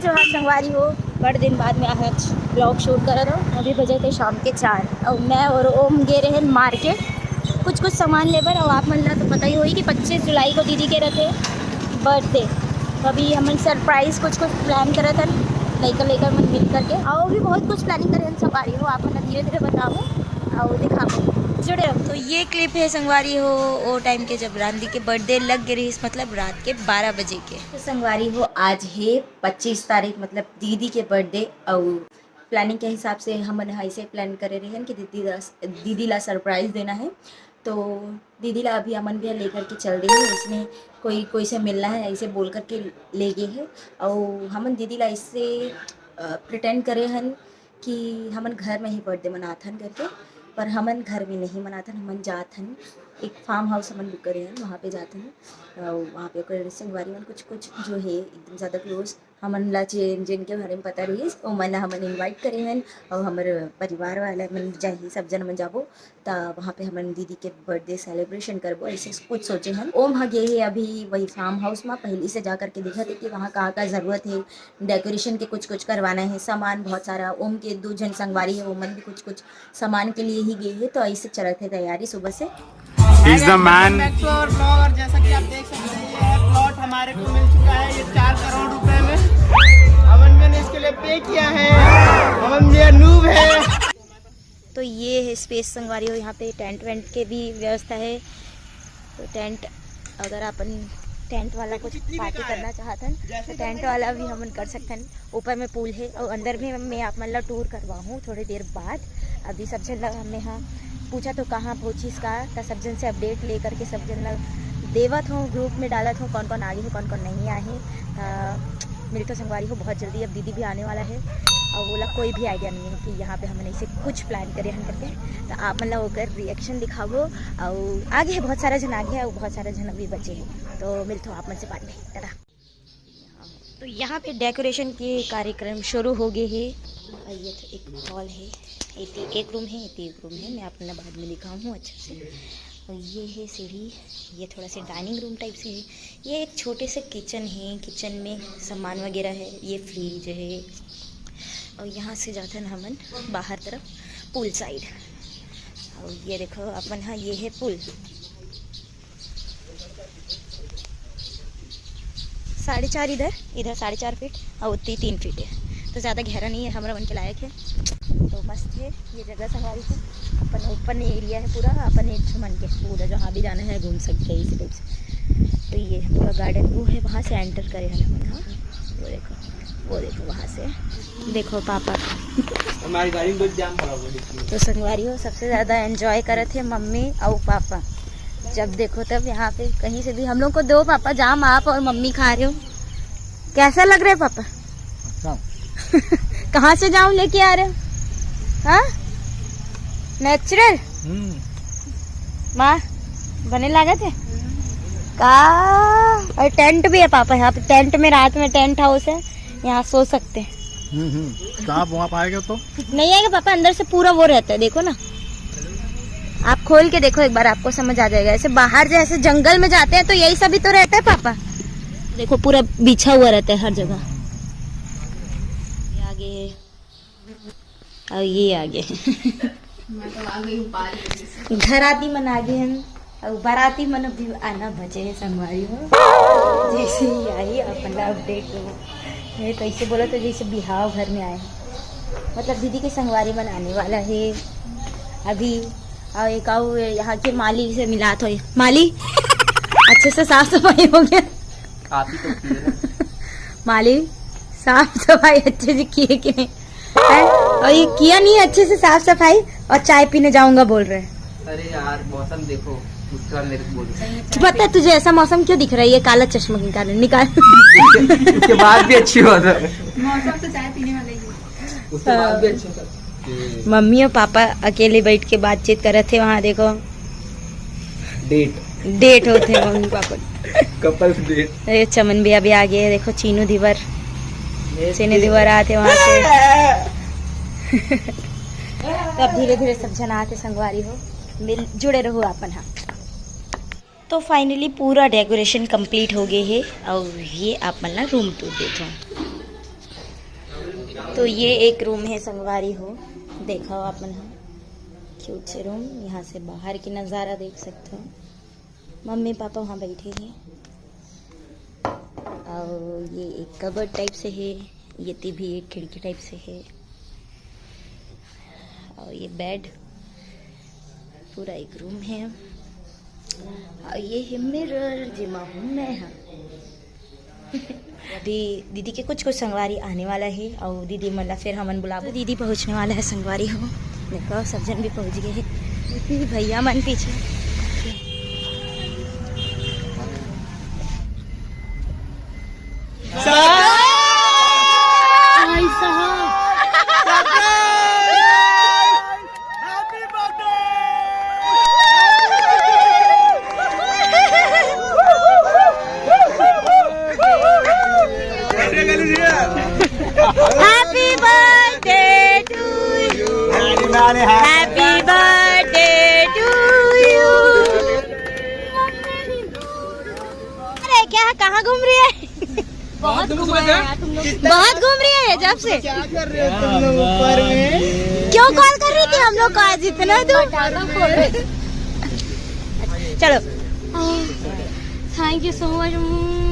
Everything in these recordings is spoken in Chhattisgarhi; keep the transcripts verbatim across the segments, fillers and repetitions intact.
जोहार संगवारी हो, बड़ दिन बाद में आज ब्लॉग शूट करत हो। अभी बजे थे शाम के चार और मैं और ओम गे रहे मार्केट कुछ कुछ सामान लेबर। और आप मन ला तो पता ही होई कि पच्चीस जुलाई को दीदी के रहते बर्थडे। तो अभी हमन सरप्राइज कुछ कुछ प्लान करत हन लइका लइका मन मिल करके। और भी बहुत कुछ प्लानिंग करे हन संगवारी हो, आप मन ला धीरे धीरे बताबो और दिखाबो। जुड़े रहो। तो ये क्लिप है संगवारी हो, वो टाइम के जब रांधी के बर्थडे लग गए रहिस, मतलब रात के बारह बजे के। तो संगवारी हो, आज है पच्चीस तारीख, मतलब दीदी के बर्थडे। और प्लानिंग के हिसाब से हमन ह ऐसे प्लान करे रहेन कि दीदी ला, दीदी ला सरप्राइज देना है। तो दीदी ला अभी अमन भैया लेकर के चल रही है, इसने कोई कोई से मिलना है ऐसे बोल करके ले गए है। और हमन दीदी ला ऐसे प्रिटेंड करे हन कि हमन घर में ही बर्थडे मनाथन करके, पर हमन घर में नहीं मनाथन, हमन जाथन एक फार्म हाउस हमन बुक करे हन, वहाँ पे जाथन। और वहाँ पे ओकर संगवारी मन कुछ कुछ जो है एकदम ज़्यादा क्लोज हमन ला जे-, जिनके बारे में पता रहिस, ओमन ला हमन इनवाइट करे हन और हमर परिवार वाला मन जाही, सब जन मन जाबो, त वहाँ पे हमन दीदी के बर्थडे सेलिब्रेशन करबो, ऐसे कुछ सोचे हन। ओम ह गे हे अभी वही फार्म हाउस में, पहली से जा करके देखत हे कि वहाँ का का जरूरत है, डेकोरेशन के कुछ कुछ करवाना है, सामान बहुत सारा। ओम के दो जन संगवारी है, ओमन भी कुछ कुछ सामान के लिए ही गए है, तो ऐसे चलत है तैयारी सुबह से। He's the man। Back to our vlog। और जैसा कि आप देख सकते हैं, ये है प्लॉट हमारे को मिल चुका है, ये चार करोड़ रुपए में। अमन भैया ने इसके लिए पे किया है। अमन भैया नूब है। तो ये है स्पेस संगवारी हो, यहाँ पे टेंट वेंट के भी व्यवस्था है। तो टेंट, अगर अपन टेंट वाला कुछ पार्टी करना चाहत हन तो टेंट वाला भी हमन कर सकथन। ऊपर में पूल है और अंदर में मैं आप मन ला टूर करवाहूँ थोड़ी देर बाद। अभी सब जन ला हमने हाँ पूछा तो कहाँ पहुँचिस का, त सब जन से अपडेट ले करके सब जन ला देवत हूँ, ग्रुप में डालत हूँ कौन कौन आगे है, कौन कौन नहीं आए है। त मिलथो संगवारी हो बहुत जल्दी, अब दीदी भी आने वाला है और वो ला कोई भी आइडिया नहीं है कि यहाँ पे हमन ऐसे कुछ प्लान करे हन करके। तो आप मन ला ओकर रिएक्शन दिखाबो। और आगे है बहुत सारा जन आगे है और बहुत सारा जन अभी बचे हैं, तो मिलथो आप मन से बाद में। टाटा। तो यहाँ पे डेकोरेशन के कार्यक्रम शुरू हो गए हैं। और ये तो एक हॉल है, एती एक रूम है, एती एक रूम है, मैं आप मन ला बाद में दिखाऊँ अच्छे से। और ये है सीढ़ी, ये थोड़ा सा डाइनिंग रूम टाइप से है। ये एक छोटे से किचन है, किचन में सामान वगैरह है, ये फ्रिज है। और यहाँ से जाथन हमन बाहर तरफ पूल साइड। और ये देखो अपन, हाँ, ये है पूल। साढ़े चार इधर, इधर साढ़े चार फीट और उतनी तीन फीट है, तो ज़्यादा गहरा नहीं है, हमरा मन के लायक है। तो मस्त है ये जगह संगवारी को। अपन ओपन एरिया है पूरा, अपन एक मन के पूरा जहाँ भी जाना है घूम सकते हैं इसी टाइप से। तो ये पूरा गार्डन वो है, वहाँ से एंटर करे हैं अपन। हाँ, वो देखो, वो देखो वहाँ से देखो पापा। हमारी गाड़ी में बहुत जाम पड़ा हुआ है, देखिए। तो संगवारी हो, सबसे ज़्यादा एंजॉय करत है मम्मी और पापा। जब देखो तब यहाँ पे कहीं से भी हम लोग को दो पापा जाम, आप और मम्मी खा रहे हो। कैसा लग रहा है पापा? अच्छा। कहाँ से जाम लेके आ रहे हो? हाँ, नेचुरल। हम्म। माँ, बने लागत है का? और टेंट भी है पापा, यहाँ पे टेंट में, रात में टेंट हाउस है, यहाँ सो सकते हैं। हम्म, हम्म। सांप वहाँ पाएगा तो? नहीं आएगा पापा, अंदर से पूरा वो रहता है, देखो ना, आप खोल के देखो एक बार, आपको समझ आ जाएगा। ऐसे बाहर जैसे जंगल में जाते हैं तो यही सभी तो रहता है पापा। देखो पूरा बिछा हुआ रहता है हर जगह। ये आगे है और ये आगे। मैं तो आ गई हूँ पाँच बजे से। घराती मन आगे हैं और बाराती मन अभी आना बचे है संगवारी हो। जैसे ही आई अपन ला अपडेट दो। ये तो ऐसे बोला तो जैसे बिहाव घर में आए हैं। मतलब दीदी के संगवारी मन आने वाला है अभी। और एक आऊ यहाँ के माली से मिलात हो। माली, अच्छे से साफ सफाई हो गया? आप ही तो किए ना। माली, साफ सफाई अच्छे से किए कि नहीं? हैं? और ये किया नहीं अच्छे से साफ सफाई और चाय पीने जाऊंगा बोल रहे हैं। अरे यार, मौसम देखो, उसका मेरे को बोलो। पता है तुझे ऐसा मौसम क्यों दिख रहा है? ये काला चश्मा निकाल, निकाल। उसके बाद भी अच्छी बात है। मौसम तो चाय पीने वाला ही है। उसके बाद भी अच्छा था। मम्मी और पापा अकेले बैठ के बातचीत करत थे वहाँ, देखो। डेट। डेट होते मम्मी पापा। Couples date. अरे चमन भी अभी आ गए, देखो चीनू धीवर। चीनू धीवर आते वहाँ से। तो अब धीरे धीरे सब जन आते संगवारी हो, मिल जुड़े रहो अपन। हाँ, तो फाइनली पूरा डेकोरेशन कंप्लीट हो गए है और ये आप मन ला रूम टूर देत हूँ। तो ये एक रूम है संगवारी हो, देखो आप मन ह, क्यूट से रूम। यहाँ से बाहर के नज़ारा देख सकते हो। मम्मी पापा वहाँ बैठे हैं और ये एक कबर्ड टाइप से है, ये भी एक खिड़की टाइप से है और ये बेड, पूरा एक रूम है और ये है मिरर जेमा हूँ मैं। हाँ। अभी दीदी के कुछ कुछ संगवारी आने वाला है और दीदी मन ला फिर हमन बुलाबो। दीदी पहुँचने वाला है संगवारी हो, देखो सब जन भी पहुँच गए हैं। दीदी भैया मन पीछे। भाई साहब। Happy birthday to you. Happy birthday to you. अरे क्या, कहाँ घूम रही है? बहुत घूम रही है जब से। क्या कर रहे हो तुम लोग ऊपर में? क्यों कॉल कर रही थी हम लोग को आज इतना दूर? चलो। Thank you so much।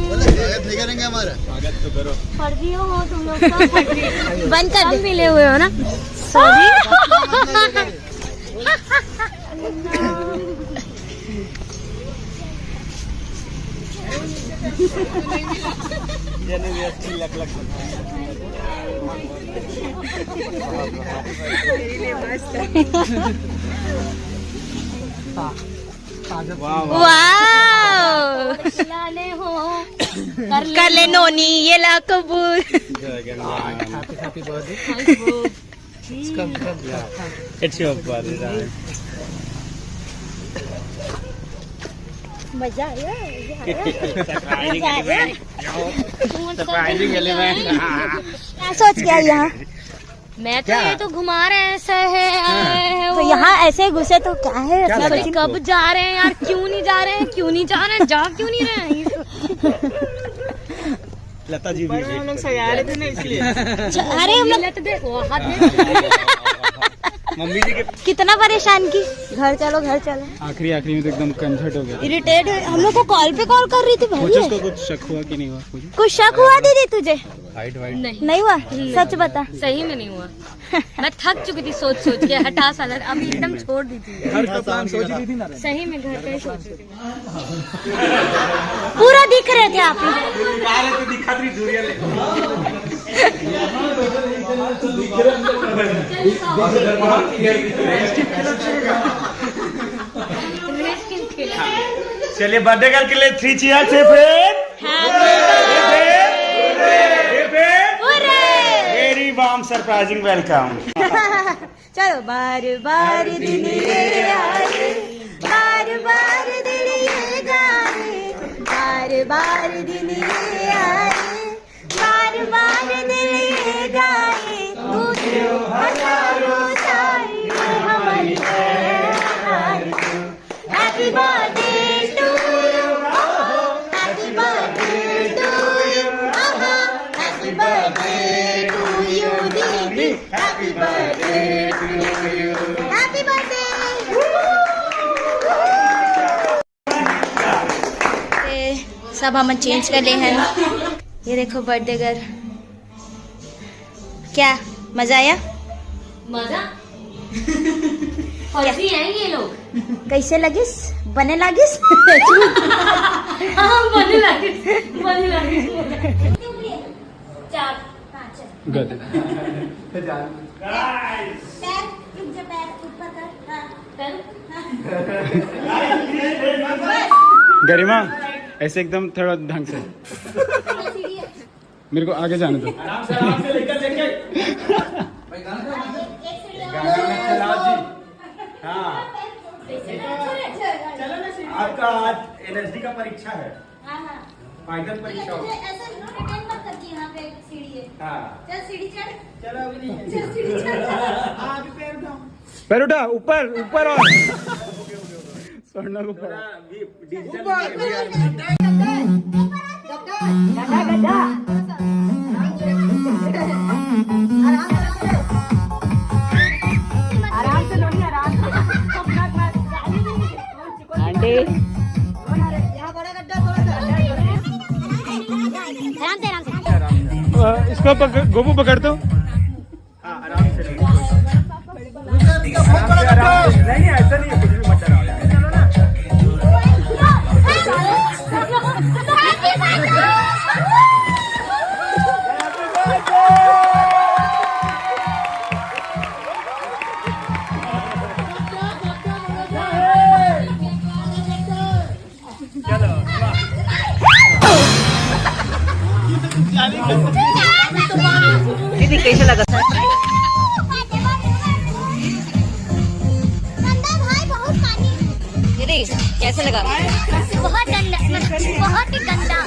स्वागत नहीं करेंगे हमारा। स्वागत तो करो। पढ़ रही हो तुम लोग तो। बंद कर दे। मिले हुए हो ना? सॉरी। वाह। कर ले नोनी ये ला कबूल। It's your birthday। मजा आया, मजा आया। Surprising element। Surprising element। क्या सोच के आई यहाँ? मैं तो क्या? ये तो घुमा रहे हैं, ऐसा है, आए हैं, तो वो यहाँ ऐसे घुसे तो क्या है? क्या लगा? कब जा रहे हैं यार, क्यों नहीं जा रहे हैं, क्यों नहीं जा रहे हैं, जा क्यों नहीं रहे हैं? लता जी भी ऊपर में हम लोग सजा रहे थे ना, इसलिए। अरे हम लोग लत दे, वो हाथ दे। मम्मी जी के कितना परेशान की, घर चलो, घर चलो। आखिरी, आखिरी में तो एकदम कंझट हो गया। इरिटेट है, हम लोग को कॉल पे कॉल कर रही थी भाई। कुछ उसको कुछ शक हुआ कि नहीं हुआ कुछ? कुछ शक हुआ दीदी तुझे? हाइट वाइट नहीं। नहीं हुआ? सच बता। सही में नहीं हुआ। मैं थक चुकी थी सोच सोच के, हटा साला, अभी एकदम छोड़ दी थी। घर का प्लान सोच रही थी ना। सही में घर का ही सोच रही थी। पूरा दिख रहे थे आप लोग। चलिए, बर्थडे गर्ल के लिए थ्री चीयर्स है फिर। Very warm surprising welcome। चलो। बार बार दिन ये आए, बार बार दिन ये गाए, बार बार दिन ये आए, बार बार दिन ये गाए, तू तो हजारों साल ये हमारी है। Happy birthday to you, happy birthday to you, happy birthday to you, दीदी। Happy birthday to you। Happy birthday। ये सब हमन चेंज कर ले हैं। ये देखो बर्थडे गर्ल, क्या मजा आया? मजा। फर्जी है ये लोग। कैसे लगिस? बने लागिस? हाँ, बने लागिस, बने लागिस। चार, हाँ, चल। गुड। पैर, रुक जा, पैर ऊपर कर। हाँ। कर। हाँ। गरिमा, ऐसे एकदम थोड़ा ढंग से। सीढ़ी है। मेरे को आगे जाने दो। आराम से, आराम से लेकर, लेकर। भाई, गाना चलाओ। एक, एक सीढ़ी और। गाना मत चलाओ जी। हाँ। चलो ना सीढ़ी। आपका आज एनर्जी का परीक्षा है। हाँ, हाँ। फाइनल परीक्षा हो। तुझे ऐसे नो प्रिटेंड मत कर कि यहाँ पे सीढ़ी है। हाँ। चल सीढ़ी चढ़। चलो अभी नहीं है। चल सीढ़ी चढ़। हाँ, अभी पैर उठाओ। पैर उठा, ऊपर, ऊपर और। स्वर्णा को थोड़ा पकड़। भी डिजिटल ऊपर। मीडिया में। गड्ढा, गड्ढा। अ, इसको पकड़, गोपू पकड़ तो। हाँ, आराम से रहो। आराम से, आराम से। नहीं, नहीं, ऐसा नहीं है, कुछ भी मत डराओ यार। दीदी, कैसे लगा? गंदा भाई, बहुत पानी। दीदी, कैसे लगा? बहुत गंदा, बहुत ही गंदा।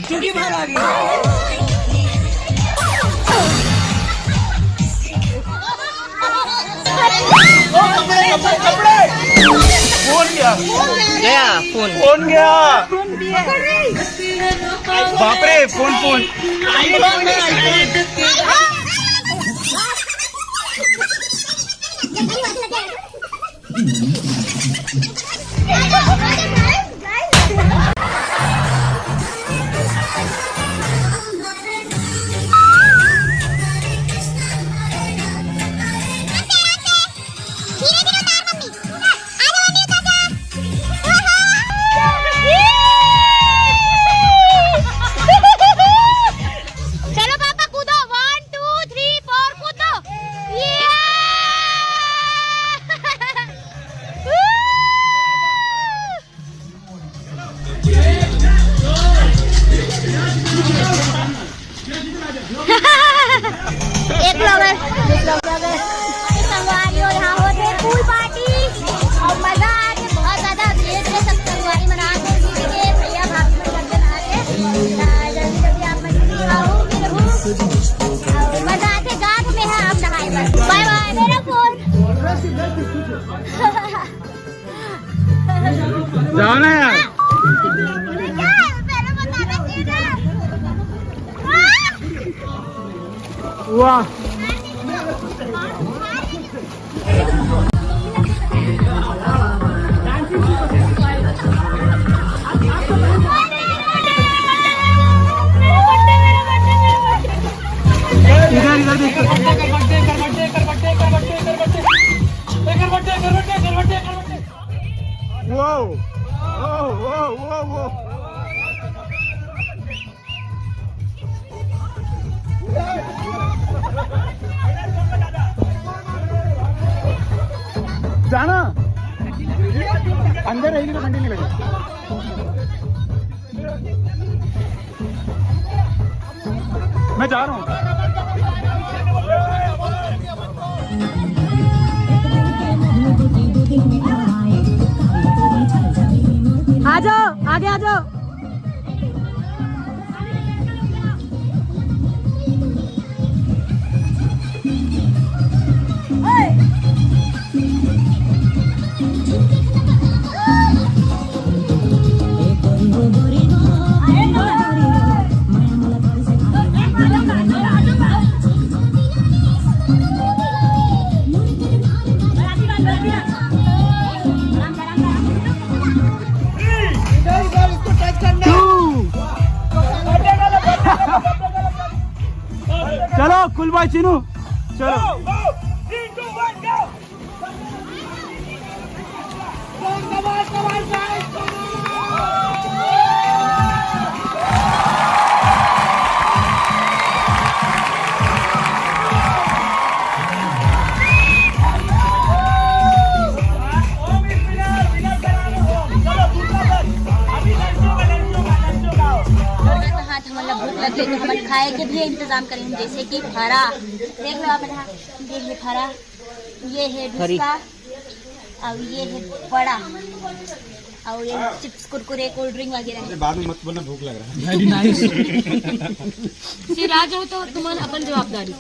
क्योंकि बाहर आ गई। ओ, कपड़े, कपड़े, कपड़े। फोन गया। गया फोन। फोन गया। बाप रे, फोन, फोन। iPhone में iPhone। चलो पापा, कूदो, वन, टू, थ्री, फोर, कूदो। ये। एक लोग है। संगवारी हो, यहाँ होत हे पूल पार्टी और मजा आथे बहुत ज्यादा। धीरे धीरे सब संगवारी मनात हे, दीदी के भैया भाभी मन करके नहात हे। जल्दी जल्दी आप मन भी आओ, फिर हो। और मजा आथे, गाँव में है, आप नहाए बस। बाय बाय, मेरा फोन। जाना यार। वाह। इधर, इधर देख। वो, वो, वो, वो, वो। जाना। अंदर रहेगी तो घंटी नहीं लगेगी। मैं जा रहा हूँ। आ जाओ, आगे आ जाओ। चलो कुल भाई चिनू, चलो। हाथ हमन ला भूख लग गई, तो हमन खाए के भी इंतजाम करेन, जैसे कि फरा, देख लो आप यहाँ, ये है फरा, ये है हरी। डुस्का, और ये है बड़ा, और ये है चिप्स, कुरकुरे, कोल्ड ड्रिंक वगैरह है। अरे बाद में मत बोलना, भूख लग रहा है। Very nice। फिर आ जाओ तो तुम्हारा अपन जवाबदारी।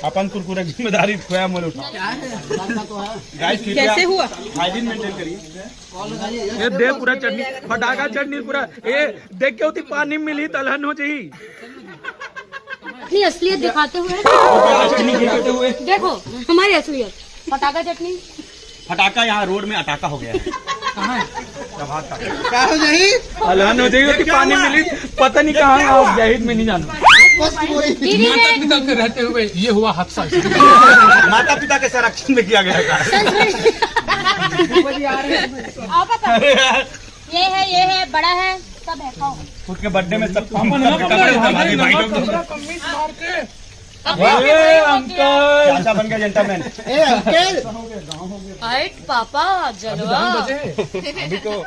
अपन कुरकुरे की जिम्मेदारी खोया मोल उठा। गाइस, कृपया कैसे हुआ? हाइजीन मेंटेन करिए। ये दे पूरा चटनी, फटाका चटनी पूरा। ए, देख के होती पानी मिली तलहन हो जाई। अपनी असलियत दिखाते हुए। फटाका चटनी खिलाते हुए। देखो हमारी असलियत, फटाका चटनी। फटाका यहाँ रोड में अटाका हो गया है। कहाँ है? क्या हो जाही? अलहन हो जाही कि पानी मिली, पता नहीं कहाँ। आप जाहिद में नहीं जाना। बस वही। माता पिता के रहते हुए ये हुआ हादसा। माता पिता के संरक्षण में किया गया था। ये है, ये है, बड़ा है, सब है, खाओ। खुद के बर्थडे में सब काम कपड़े उठा ली भाई लोग। अरे अंकल। चाचा बन गए जेंटलमैन। ए अंकल। हाइट पापा जलवा। अभी तो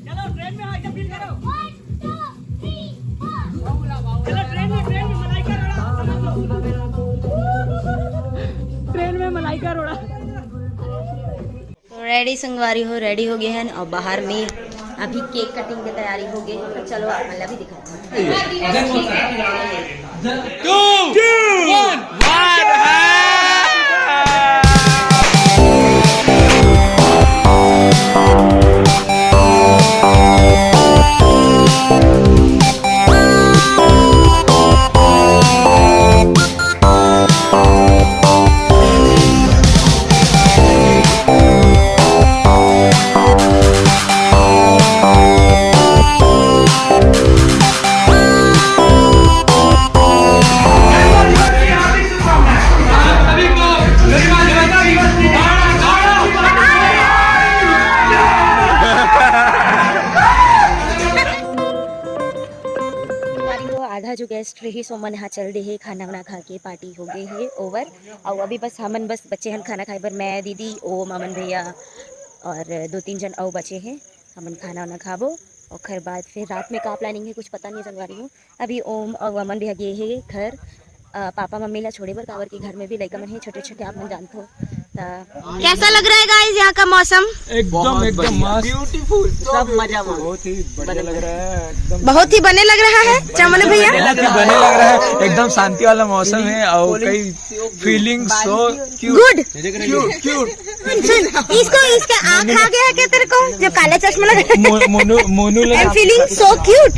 चलो ट्रेन में आके फील करो। चलो ट्रेन में, ट्रेन में मलाइका रोड़ा। ट्रेन में मलाइका रोड़ा। तो रेडी संगवारी हो, रेडी हो गए हैं और बाहर में अभी केक कटिंग की तैयारी हो गई। तो चलो आप मतलब भी दिखाते हैं। टू, टू, वन। आधा जो गेस्ट रही सो मन हा चल दे हे, खाना वाना खा के पार्टी हो गए हे ओवर। और अभी बस हमन बस बचे हन खाना खाए बर, मैं, दीदी, ओम, अमन भैया और दो तीन जन और बचे हैं। हमन खाना वाना खाबो, ओखर बाद फिर रात में का प्लानिंग है कुछ पता नहीं संगवारी हो। अभी ओम और अमन भैया गए हैं घर, अ, पापा मम्मी ला छोड़े बर, काबर के घर में भी लइका मन है छोटे छोटे, आप मन जानथो। त कैसा लग रहा है गाइस यहाँ का मौसम? एकदम, एकदम मस्त। ब्यूटीफुल, सब मजा में। बहुत ही बढ़िया लग रहा है एकदम। बहुत ही बने लग रहा है चमन भैया। बहुत ही बने लग रहा है, एकदम शांति वाला मौसम है और कई feeling so cute. Good. Cute, cute. सुन, इसको, इसका आँख आ गया क्या तेरे को, जो काला चश्मा लगा? मो-, मोनू, मोनू लगा। I'm feeling so cute.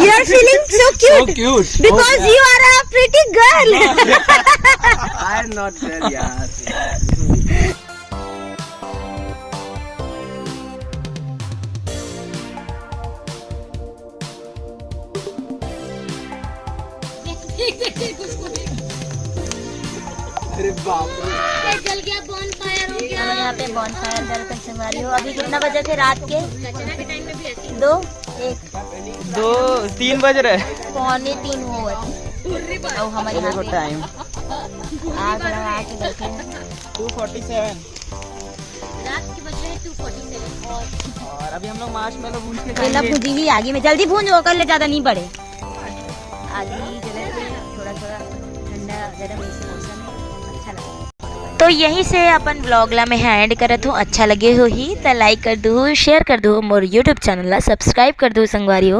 You are feeling so cute. So cute. Because you are a pretty girl. I am not girl यार। अरे बाप रे। जल गया, बॉनफायर हो गया। हम यहाँ पे बॉनफायर जल कर संगवारी हो। अभी कितना बजे थे रात के? दो, एक, दो, तीन बज रहे। पौने तीन हुआ है। और हमारे यहाँ पे टाइम आग लगा के बैठे हैं। Two forty seven. रात के बज रहे हैं टू फोर्टी सेवन। और अभी हम लोग मार्शमैलो भूंज के केला खाएंगे। भूंजी ही आगे में, जल्दी भूंज, वो कर ले, ज्यादा नहीं बड़े। आगे जगह पे थोड़ा थोड़ा ठंडा गरम ऐसे मौसम है, अच्छा लगता है। तो यहीं से अपन व्लॉग ला मैं एंड करत हूँ। अच्छा लगे हो ही त लाइक कर दू, शेयर कर दू, मोर यूट्यूब चैनल ला सब्सक्राइब कर दू संगवारी हो।